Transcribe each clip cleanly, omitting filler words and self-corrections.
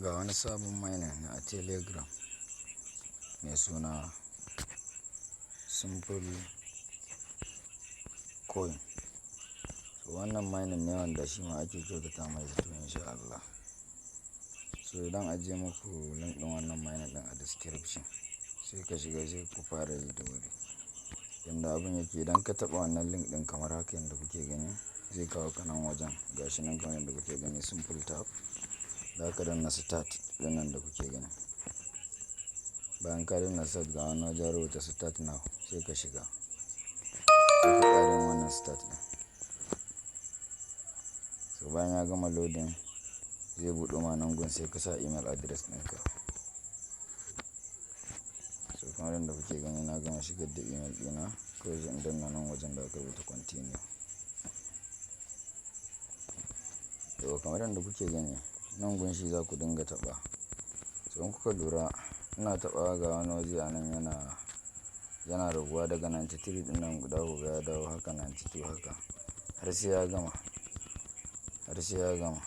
Ga wani sabon mining a Telegram mai suna Simple Coin. So wannan mining ne wanda shi ma ake kyautata mai zato in sha Allah. So idan ajiye muku link ɗin wannan mining ɗin a description, sai ka shiga sai ku fara yi da wuri. Yanda abun yake, idan ka taɓa wannan link ɗin kamar haka yanda kuke gani, zai kawo ka nan wajen. Ga shi nan kamar yadda kuke gani, Simple Tap. Za ka danna start ɗin nan da kuke gani. Bayan ka danna start, ga wani wajen rubuta "Start now", sai ka shiga. Sai ka ƙara yin wannan start ɗin. So bayan ya gama loading, zai buɗe ma nan gun, sai ka sa email address ɗinka. So kamar yadda kuke gani, na gama shigar da email ɗina, kawai sai in danna nan wajen da aka rubuta "Continue". To kamar yadda kuke gani, nan gun shi za ku dinga taɓa. So in kuka lura, ina taɓawa, ga wani waje a nan yana raguwa daga 93 ɗin nan guda, kuga ya dawo haka 92, haka har sai ya gama, har sai ya gama,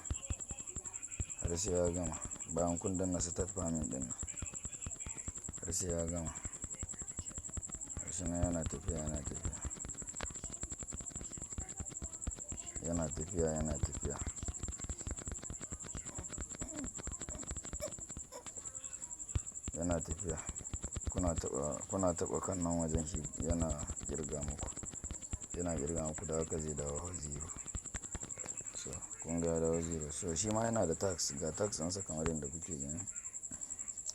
har sai ya gama. Bayan kun danna "Start farming" ɗin nan, har sai ya gama. Gashi nan yana tafiya, yana tafiya, yana tafiya, yana tafiya, yana tafiya. Kuna taɓa, kuna taɓa kan nan wajen, shi yana ƙirga muku, yana ƙirga muku, da haka zai dawo zero. So kun ga ya dawo zero. So shi ma yana da task, ga task ɗinsa kamar yadda kuke gani.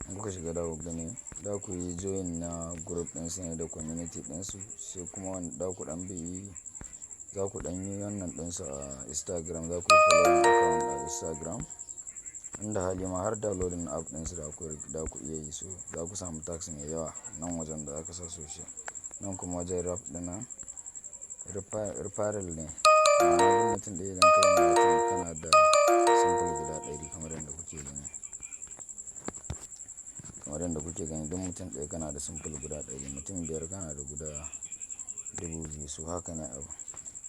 In kuka shiga, za ku gani, za ku yi join na group ɗinsu ne da community ɗinsu, sai kuma za ku ɗan bi, za ku ɗan yi wannan ɗinsu a Instagram, za ku yi following account a Instagram. Inda hali ma har downloading app ɗinsu da ku iya yi, so za ku samu task mai yawa nan wajen da aka sa social. Nan kuma wajen ref ɗin nan, referral ne. Ma'ana, duk mutum ɗaya idan ka yi inviting, kana da simple guda 100 kamar yadda kuke gani. Kamar yadda kuke gani, duk mutum ɗaya kana da simple guda 100, mutum biyar kana da guda 2000. So haka ne abu.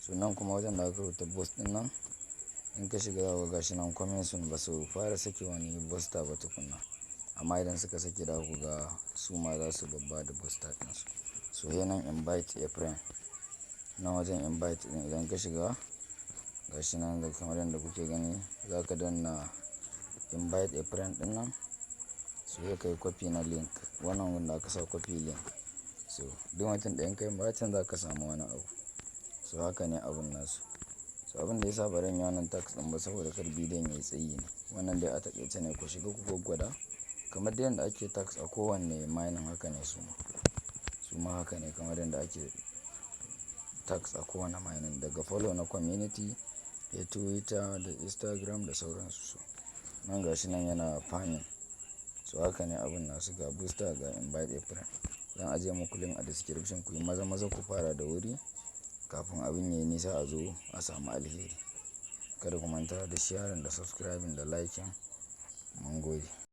So nan kuma wajen da aka rubuta boost ɗin nan, in ka shiga za ku ga gashi nan coming soon, ba su fara sake wani booster ba tukuna. Amma idan suka sake, za ku ga su ma za su babba da booster ɗinsu. So he nan "Invite a friend". Nan wajen invite ɗin, idan ka shiga, gashi nan da kamar yadda kuke gani, za ka danna "Invite a friend" ɗin nan. So sai ka yi copy na link. Wannan wanda aka sa "Copy link". So duk mutum ɗaya in ka yi inviting, za ka samu wani abu. So haka ne abun nasu. So abin da ya sa bazan yi wannan task ɗin ba, saboda kar bidiyon yayi tsayi ne. Wannan dai a taƙaice ne, ku shiga ku gwaggwada. Kamar dai yanda ake task a kowanne mining, haka ne su ma. Su ma haka ne, kamar yadda ake task a kowane mining, daga follow na community, da Twitter da Instagram da sauransu. So nan gashi nan yana farming. So haka ne abun nasu, ga booster, ga invite a friend. Zan ajiye muku link a description, ku yi maza maza ku fara da wuri kafin abin yayi nisa a zo a samu alheri. Kada ku manta da sharing da subscribing da liking. Mun gode.